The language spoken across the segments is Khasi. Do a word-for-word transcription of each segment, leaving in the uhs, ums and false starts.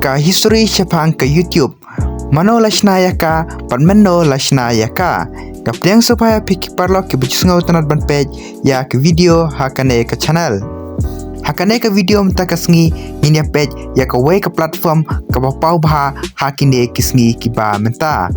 Ka history shaphang ka YouTube. Mano la shna ïa ka, bad mynno la shna ïa ka. Nga pdiang sngewbha ïa phi ki paralok kiba ju sngewtynnat ban peit ïa ka video ha kane ka channel. Ha kane ka video mynta ka sngi ngin ïa peit ïa kawei ka platform kaba paw bha ha kine ki sngi kiba mynta.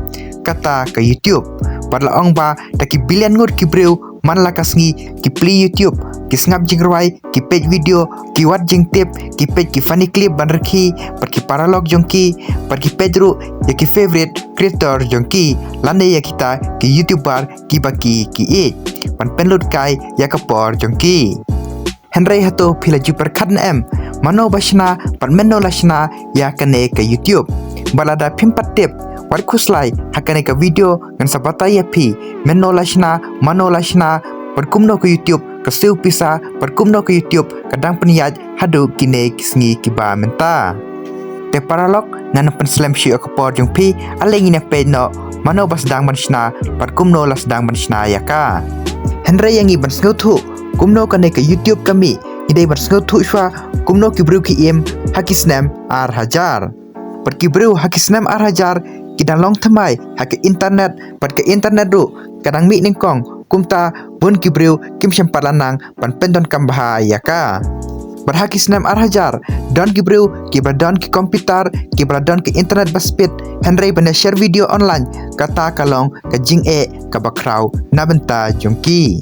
Kata ka YouTube. Bad la ong ba da ki billion ngut ki briew man la ka sngi ki plie YouTube, ki sngap jingrwai, ki peit video, ki wad jingtip, ki peit ki funny clip ban rkhie, bad ki paralok jong ki, bad ki peit ruh ïa ki favorite creator jong ki, lane ïa kita ki YouTuber kiba ki ki ïeit, ban pynlut kai ïa ka por jong ki. Hynrei hato phi la ju pyrkhat ne em mano ba shna bad mynno la shna ïa kane ka YouTube? Bad lada phim pat tip, wat khuslai, ha kane ka video ngan sa batai ïa phi mynno la shna, mano la shna, bad kumno ka YouTube ka siew pisa, bad kumno ka YouTube ka dang pynïaid haduh kine ki sngi kiba mynta. Te paralok, ngan ym pynslem shuh ïa ka por jong phi, ale ngin ïa peit noh mano ba sdang ban shna bad kumno la sdang ban shna ïa ka. Hynrei ïa ngi ban sngewthuh kumno kane ka YouTube ka mih, ngi dei ban sngewthuh shuwa kumno ki briew ki im ha ki snem ar hajar. Bad ki briew ha ki snem ar hajar ki dang long thymmai ha ka internet, bad ka internet ruh ka dang mih nyngkong, kumta bun ki briew kim shym pat la nang ban pyndonkam bha ïa ka. Bad ha ki snem ar hajar don ki briew kiba don ki computer, kiba la don ki internet ba speed, hynrei ban ïa share video online kata ka long ka jingeh kaba khraw na bynta jong ki.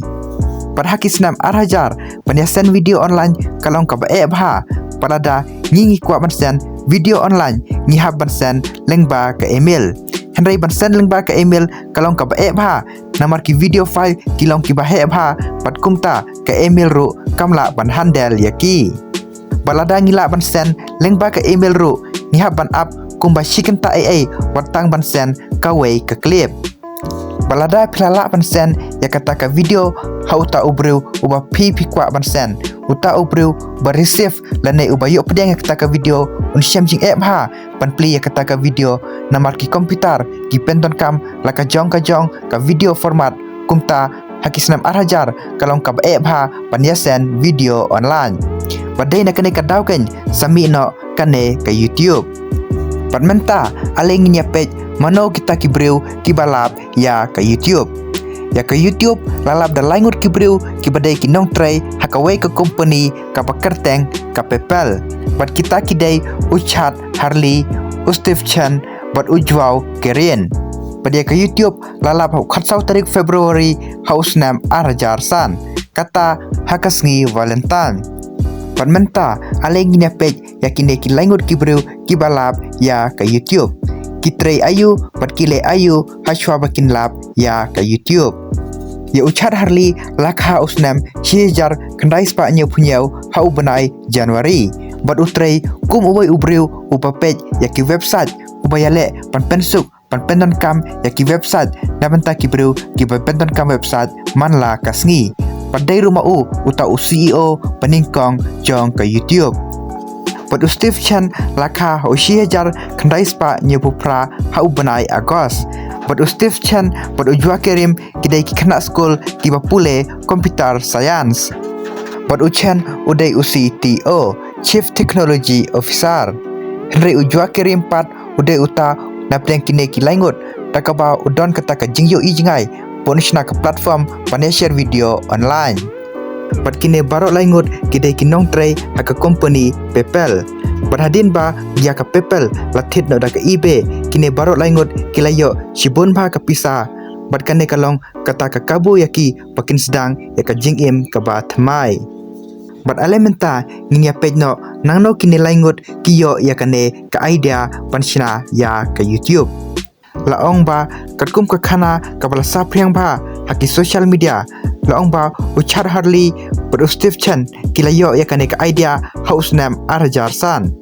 Bad ha ki snem ar hajar ban ïa send video online ka long kaba eh bha. Bad lada ngi ngi kwah ban send video online, ngi hap ban send lyngba ka email. Hynrei ban send lyngba ka email ka long kaba eh bha, namar ki video file ki long kiba heh bha, bad kumta ka email ruh kam lah ban handle ïa ki. Bad lada ngi lah ban send lyngba ka email ruh, ngi hap ban ap kumba shi kynta ei ei wat tang ban send kawei ka clip. Bad lada phi la lah ban send ïa kata ka video ha uta u briew uba phi phi kwah ban send, uta u briew ba receive lane uba ïoh pdiang ïa kata ka video un shem jingeh bha ban plie ïa kata ka video, namar ki computer ki pyndonkam la ka jong ka jong ka video format, kumta ha ki snem ar hajar ka long kaba eh bha ban ïa send video online. Bad dei na kane ka daw keiñ sa mih noh kane ka YouTube. Bad mynta ale ngin ïa peit mano kita ki briew kiba lap ïa ka YouTube. Ïa ka YouTube la lap da lai ngut ki briew kiba dei ki nongtrei ha kawei ka company kaba kyrteng ka PayPal. Bad kita ki dei u Chad Hurley, u Steve Chen, bad u Joao Kerin. Bad ïa ka YouTube la lap ha u khatsaw tarik February ha u snem ar hajar san, kata ha ka sngi Valentine. Bad mynta ale ngin ïa peit ïa kine ki lai ngut ki briew kiba lap ïa ka YouTube. Ki trei aïu bad ki leh aïu ha shuwa ba kin lap ïa ka YouTube. Ïa u Chad Hurley la kha ha u snem shi hajar khyndai spah hynñiewphew hynñiew ha u bnai January. Bad u trei kum uwei u briew uba peit ïa ki website, uba ïaleh ban pynsuk ban pyndonkam ïa ki website na bynta ki briew kiba pyndonkam website man la ka sngi. Bad dei ruh ma u uta u C E O ba nyngkong jong ka YouTube. Bad u Steve Chen la kha ha u shi hajar khyndai spah hynñiewphew phra ha u bnai August. Bad u Steve Chen bad u Joao Kerin ki dei ki khynnah skul kiba pule computer science. Bad u Chen u dei u C T O, Chief Technology Officer. Hynrei u Joao Kerin pat u dei uta na pdeng kine ki lai ngut, da kaba u don kata ka jingïohi jngai ba un shna ka platform ban ïa share video online. Bad kine baroh lai ngut ki dei ki nongtrei ha ka company PayPal. Bad hadien ba ïa ka PayPal la thied noh da ka eBay, kine baroh lai ngut ki la ïoh shibun bha ka pisa. Bad kane ka long kata ka kabu ïa ki ba kin sdang ïa ka jingim kaba thymmai. Bad ale mynta ngin ïa peit noh nangno kine lai ngut ki ïoh ïa kane ka idea ban shna ïa ka YouTube. La ong ba katkum ka khana kaba la saphriang bha ha ki social media, la ong ba u Chad Hurley bad u Steve Chen ki la ïoh ïa kane ka idea ha u snem ar hajar san.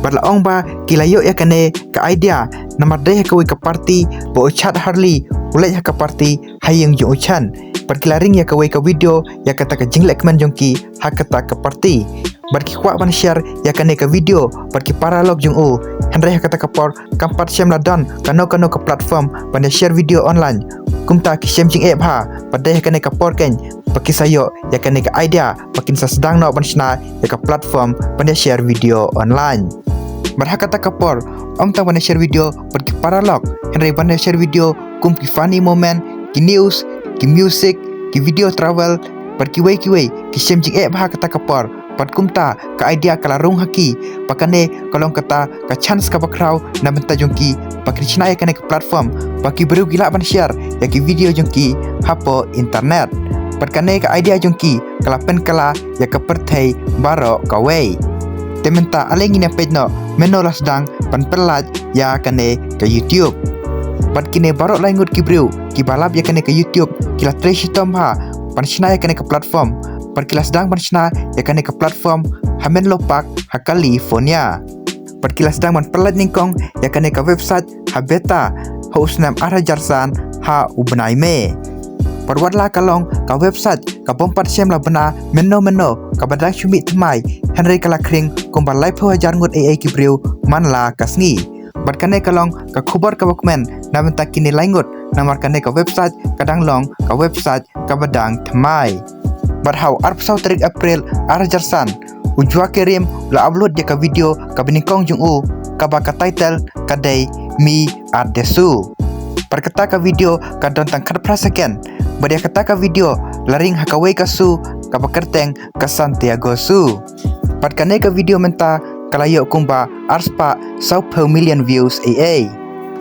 Bad la ong ba ki la ïoh ïa kane ka idea namar dei ha kawei ka party ba u Chad Hurley u leit ha ka party ha ïing jong u Chen. Bad ki la ring ïa kawei ka video ïa kata ka jinglehkmen jong ki ha kata ka party. Bad ki kwah ban share ïa kane ka video bad ki paralok jong u. Hynrei ha kata ka por kam pat shym la don kano kano ka platform ban ïa share video online. Kumta ki shem jingeh bha bad dei ha kane ka por keiñ ba ki sa ïoh ïa kane ka idea ba kin sa sdang noh ban shna ïa ka platform ban ïa share video online. Bad ha kata ka por, ym tang ban share video bad ki paralok, hynrei ban share video kum ki funny moment, ki news, ki music, ki video travel, bad kiwei kiwei ki shem jingeh bha ha kata ka por. Bad kumta ka idea ka la rung ha ki, ba kane ka long kata ka chance kaba khraw na bynta jong ki, ba kin shna ïa kane ka platform ba ki briew ki lah ban share ïa ki video jong ki hapoh internet. Bad kane ka idea jong ki ka la pynkylla ïa ka pyrthei baroh kawei. Te mynta ale ngin ïa peit noh mynno la sdang ban pyllait ïa kane ka YouTube. Bad kine baroh lai ngut ki briew kiba lap ïa kane ka YouTube ki la trei shitom bha ban shna ïa kane ka platform. Bad ki la sdang ban shna ïa kane ka platform ha Menlo Park ha California. Bad ki la sdang ban pyllait nyngkong ïa kane ka website ha beta ha u snem ar hajar san ha u bnai May. Bad wat la ka long ka website ka bym pat shym la bna mynno mynno, kaba dang shu mih thymmai, hynrei ka la khring kumba laiphew hajar ngut eiei ki briew man la ka sngi. Bad kane ka long ka khubor kaba kmen na bynta kine lai ngut, namar kane ka website ka dang long ka website kaba dang thymmai. Bad ha u arphew saw tarik April ar hajar san, u Jua Kerim u la upload ïa ka video kaba nyngkong jong u, kaba ka title ka dei Mi At Desu. Bad kata ka video ka don tang khatphra second. Bad ïa kata ka video la ring ha kawei ka zoo kaba kyrteng ka Santiago Zoo. Bad kane ka video mynta ka la ïoh kumba arspah sawphew million views eiei.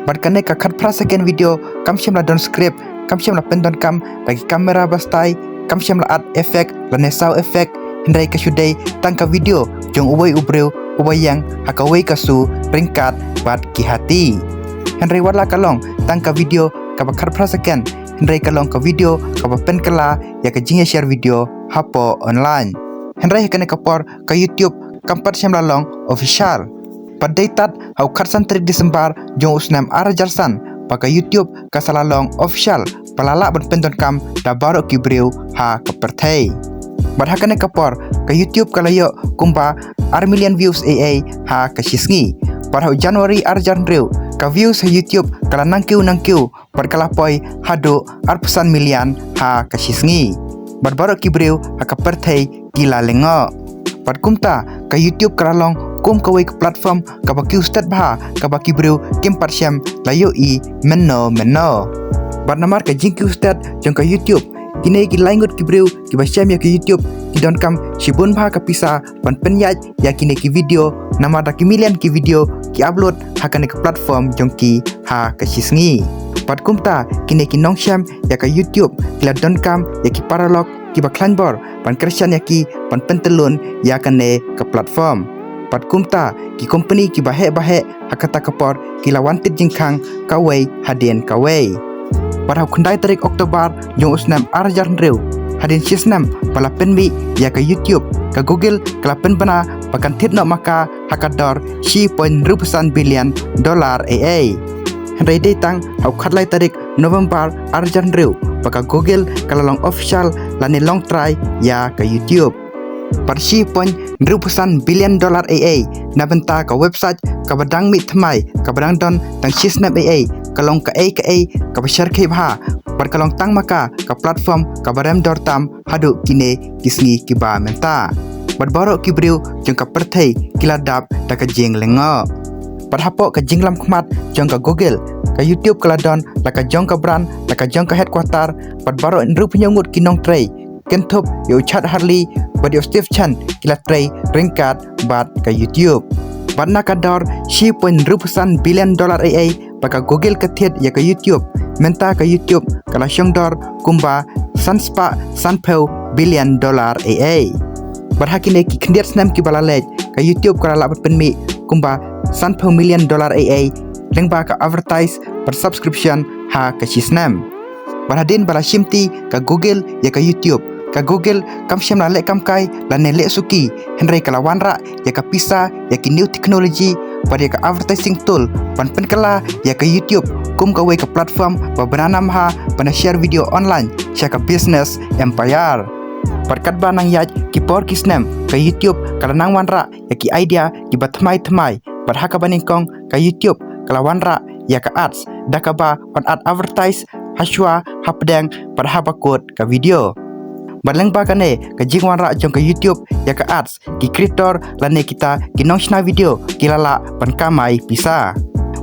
Bad kane ka khatphra second video kam shym la don script, kam shym la pyndonkam da ki camera ba style, kam shym la add effect lane sound effect, hynrei ka shu dei tang ka video jong uwei u briew uba ïeng ha kawei ka zoo ryngkat bad ki hati. Hynrei wat la ka long tang ka video kaba khatphra second, hynrei ka long ka video kaba pynkylla ïa ka jingïashare video hapoh online. Hynrei ha kane ka por ka YouTube kam pat shym la long official. Bad dei tad ha u khatsan tarik December jong u snem ar hajar san ba ka YouTube ka sa la long official, ba la lah ban pyndonkam da baroh ki briew ha ka pyrthei. Bad ha kane ka por ka YouTube ka la ïoh kumba ar million views eiei ha ka shisngi. Bad ha u January ar hajar hynriew ka views ha YouTube ka la nangkiew nangkiew bad ka la poi haduh arphew san million ha ka shisngi. Bad baroh ki briew ha ka pyrthei ki la lyngngoh. Bad kumta ka YouTube ka la long kum kawei ka platform kaba kiew stet bha, kaba ki briew kim pat shym la ïohi mynno mynno. Bad namar ka jingkiew stet jong ka YouTube, kine ki lai ngut ki briew kiba shem ïa ka YouTube ki donkam shibun bha ka pisa ban pynïaid ïa kine ki video, namar da ki million ki video ki upload ha kane ka platform jong ki ha ka shisngi. Bad kumta kine ki nongshem ïa ka YouTube ki la donkam ïa ki paralok kiba khlaiñ bor ban kyrshan ïa ki ban pyntyllun ïa kane ka platform. Bad kumta ki company kiba heh ba heh ha kata ka por ki la wan tied jingkhang kawei hadien kawei. Bad ha u khyndai tarik October jong u snem ar hajar hynriew, hadien shisnem ba la pynmih ïa ka YouTube, ka Google ka la pynbna ba kan thied noh ma ka ha ka dor shi point hynriewphew san billion dollar eiei. Hynrei dei tang ha u khatlai tarik November ar hajar hynriew ba ka Google ka la long official lane long trai ïa ka YouTube. Bad shi point hynriewphew san billion dollar eiei na bynta ka website kaba dang mih thymmai, kaba dang don tang shisnem eiei, ka long kaei kaei kaba shyrkhei bha, bad ka long tang ma ka ka platform kaba rem dor tam haduh kine ki sngi kiba mynta. Bad baroh ki briew jong ka pyrthei ki la dap da ka jinglyngngoh. Bad hapoh ka jinglam khmat jong ka Google, ka YouTube ka la don la ka jong ka brand, la ka jong ka headquarter, bad baroh hynriewphew hynñiew ngut ki nongtrei, kynthup ïa u Chad Hurley bad ïa u Steve Chen, ki la trei ryngkat bad ka YouTube. Bad na ka dor shi point hynriewphew san billion dollar eiei ba ka Google ka thied ïa ka YouTube, mynta ka YouTube ka la shong dor kumba san spah sanphew billion dollar eiei. Bad ha kine ki khyndiat snem kiba la leit, ka YouTube ka la lah ban pynmih kumba sanphew million dollar eiei lyngba ka advertise bad subscription ha ka shisnem. Bad hadien ba la shimti ka Google ïa ka YouTube, ka Google kam shym la leh kamkai lane leh suki, hynrei ka la wanrah ïa ka pisa ïa ki new technology bad ïa ka advertising tool ban pynkylla ïa ka YouTube kum kawei ka platform ba bna nam bha ban share video online sha ka business empire. Bad katba nang ïaid ki por ki snem, ka YouTube ka la nang wanrah ïa ki idea kiba thymmai thymmai, bad ha kaba nyngkong ka YouTube ka la wanrah ïa ka ads, da kaba wan add advertise hashwa, hapdeng bad haba kut ka video. Bad lyngba kane ka jingwanrah jong ka YouTube ïa ka ads, ki creator lane kita ki nongshna video ki la lah ban kamai pisa.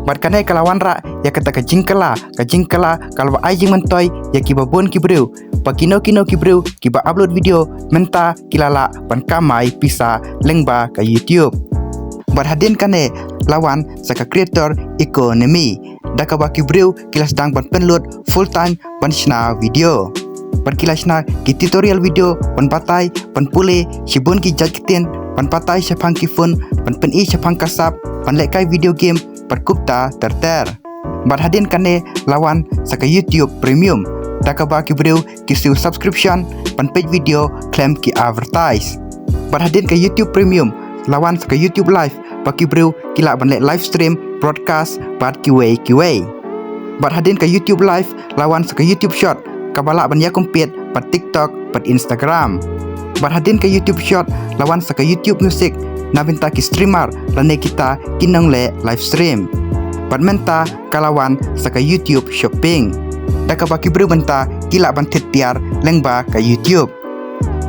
Bad kane ka la wanrah ïa kata ka jingkylla, ka jingkylla ka la ba ai jingmyntoi ïa kiba bun ki briew, ba kino kino ki briew kiba upload video mynta ki la lah ban kamai pisa lyngba ka YouTube. Bad hadien kane la wan sa ka creator economy, da kaba ki briew ki la sdang ban pynlut full time ban shna video. Bad ki la shna ki tutorial video ban batai, ban pule shibun ki jait ktien, ban batai shaphang ki phone, ban pyni shaphang ka sap, ban lehkai video game, bad kumta ter ter. Bad hadien kane la wan sa ka YouTube Premium, da kaba ki briew ki siew subscription ban peit video khlem ki advertise. Bad hadien ka YouTube Premium la wan sa ka YouTube Live, ba ki briew ki lah ban leh live stream, broadcast bad kiwei kiwei. Bad hadien ka YouTube Live la wan sa ka YouTube Short, kaba lah ban ïa compete bad TikTok bad Instagram. Bad hadien ka YouTube Short la wan sa ka YouTube Music, na bynta ki streamer lane kita ki nongleh live stream. Bad mynta ka la wan sa ka YouTube Shopping, da kaba ki briew mynta ki lah ban thied tiar lyngba ka YouTube.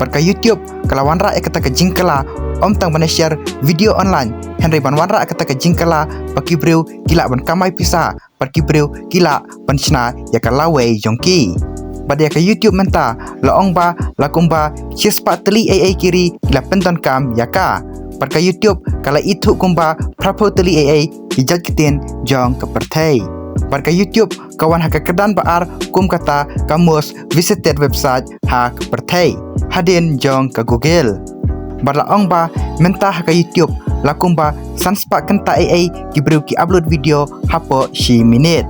Bad ka YouTube ka la wanrah ïa kata ka jingkylla, ym tang ban share video online, hynrei ban wanrah ïa kata ka jingkylla ba ki briew ki lah ban kamai pisa, bad ki briew ki lah ban shna ïa ka lawei jong ki. Bad ïa ka YouTube mynta la ong ba la kumba shispah tylli ei ei ki ri ki la pyndonkam ïa ka. Bad ka YouTube ka la ithuh kumba phraphew tylli ei ei ki jait ktien jong ka pyrthei. Bad ka YouTube ka wan ha ka kyrdan ba ar kum kata ka most visited website ha ka pyrthei, hadien jong ka Google. Bad la ong ba mynta ha ka YouTube la kumba san spah kynta ei ei ki briew ki upload video hapoh shi minit.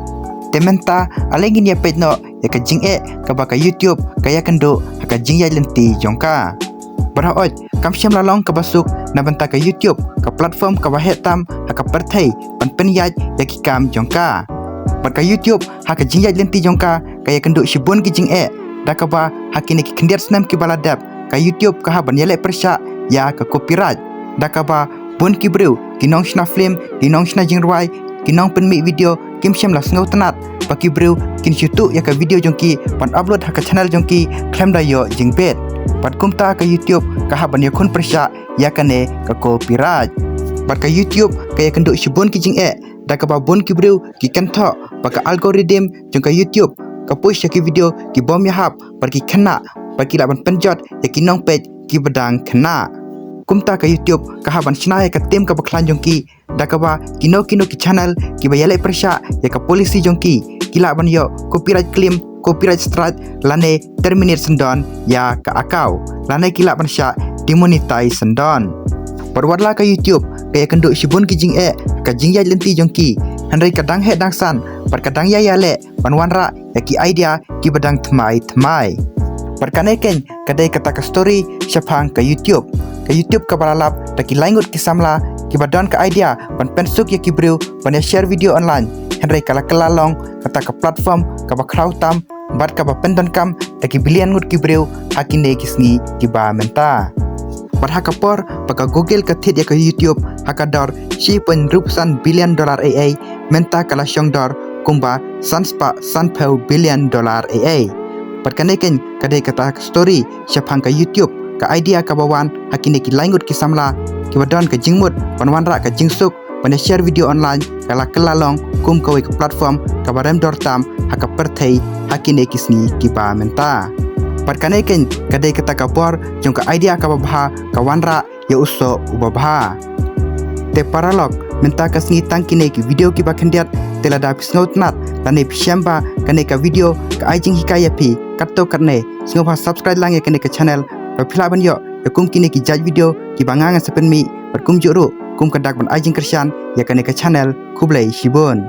Te mynta ale ngin ïa peit noh ïa ka jingeh kaba ka YouTube ka ïakynduh ha ka jingïaid lynti jong ka. Bad hooid, kam shym la long kaba suk na bynta ka YouTube, ka platform kaba heh tam ha ka pyrthei, ban pynïaid ïa ki kam jong ka. Bad ka YouTube ha ka jingïaid lynti jong ka ka ïakynduh shibun ki jingeh, da kaba ha kine ki khyndiat snem kiba la dep ka YouTube ka hap ban ïaleh pyrshah ïa ka copyright, da kaba bun ki briew, ki nongshna film, ki nongshna jingrwai, ki nongpynmih video, kim shym la sngewtynnat ba ki briew kin shu tuh ïa ka video jong ki ban upload ha ka channel jong ki khlem da ïoh jingbit. Bad kumta ka YouTube ka hap ban ïakhun pyrshah ïa kane ka copyright. Bad ka YouTube ka ïakynduh shibun ki jingeh, da kaba bun ki briew ki kynthoh ba ka algorithm jong ka YouTube ka push ïa ki video ki bym ïahap, bad ki khynnah, bad ki lah ban pynjot ïa ki nongpeit kiba dang khynnah. Kumta ka YouTube ka hap ban shna ïa ka team kaba khlaiñ jong ki, da kaba kino kino ki channel kiba ïaleh pyrshah ïa ka policy jong ki, ki lah ban ïoh copyright claim, copyright strike, lane terminate syndon ïa ka account, lane ki lah ban shah demonetize syndon. Bad wat la ka YouTube ka ïakynduh shibun ki jingeh ha ka jingïaid lynti jong ki, hynrei ka dang heh dang san bad ka dang ïai ïaleh ban wanrah ïa ki idea kiba dang thymmai thymmai. Bad kane keiñ ka dei kata ka story shaphang ka YouTube. Ka YouTube kaba la lap da ki lai ngut ki samla kiba don ka idea ban pynsuk ïa ki briew ban ïa share video online, hynrei ka la kylla long kata ka platform kaba khraw tam bad kaba pyndonkam da ki billion ngut ki briew ha kine ki sngi kiba mynta. Bad ha ka por ba ka Google ka thied ïa ka YouTube ha ka dor shi point hynriewphew san billion dollar ei ei, mynta ka la shong dor kumba san spah sanphew billion dollar ei ei. Bad kane keiñ ka dei kata ka story shaphang ka YouTube, ka idea kaba wan ha kine ki lai ngut ki samla kiba don ka jingmut ban wanrah ka jingsuk ban ïa share video online, ka la kylla long kum kawei ka platform kaba rem dor tam ha ka pyrthei ha kine ki sngi kiba mynta. Bad kane keiñ ka dei kata ka bor jong ka idea kaba bha ka wanrah ïa u soh uba bha. Te paralok, mynta ka sngi tang kine ki video kiba khyndiat, te lada phi sngewtynnat lane phi shem ba kane ka video ka ai jinghikai ïa phi katto katne, sngewbha subscribe lang ïa kane ka channel ba phi lah ban ïoh ïa kum kine ki jait video kiba nga ngan sa pynmih bad kumjuh ruh kum ka dak ban ai jingkyrshan ïa kane ka channel. Khublei shibun.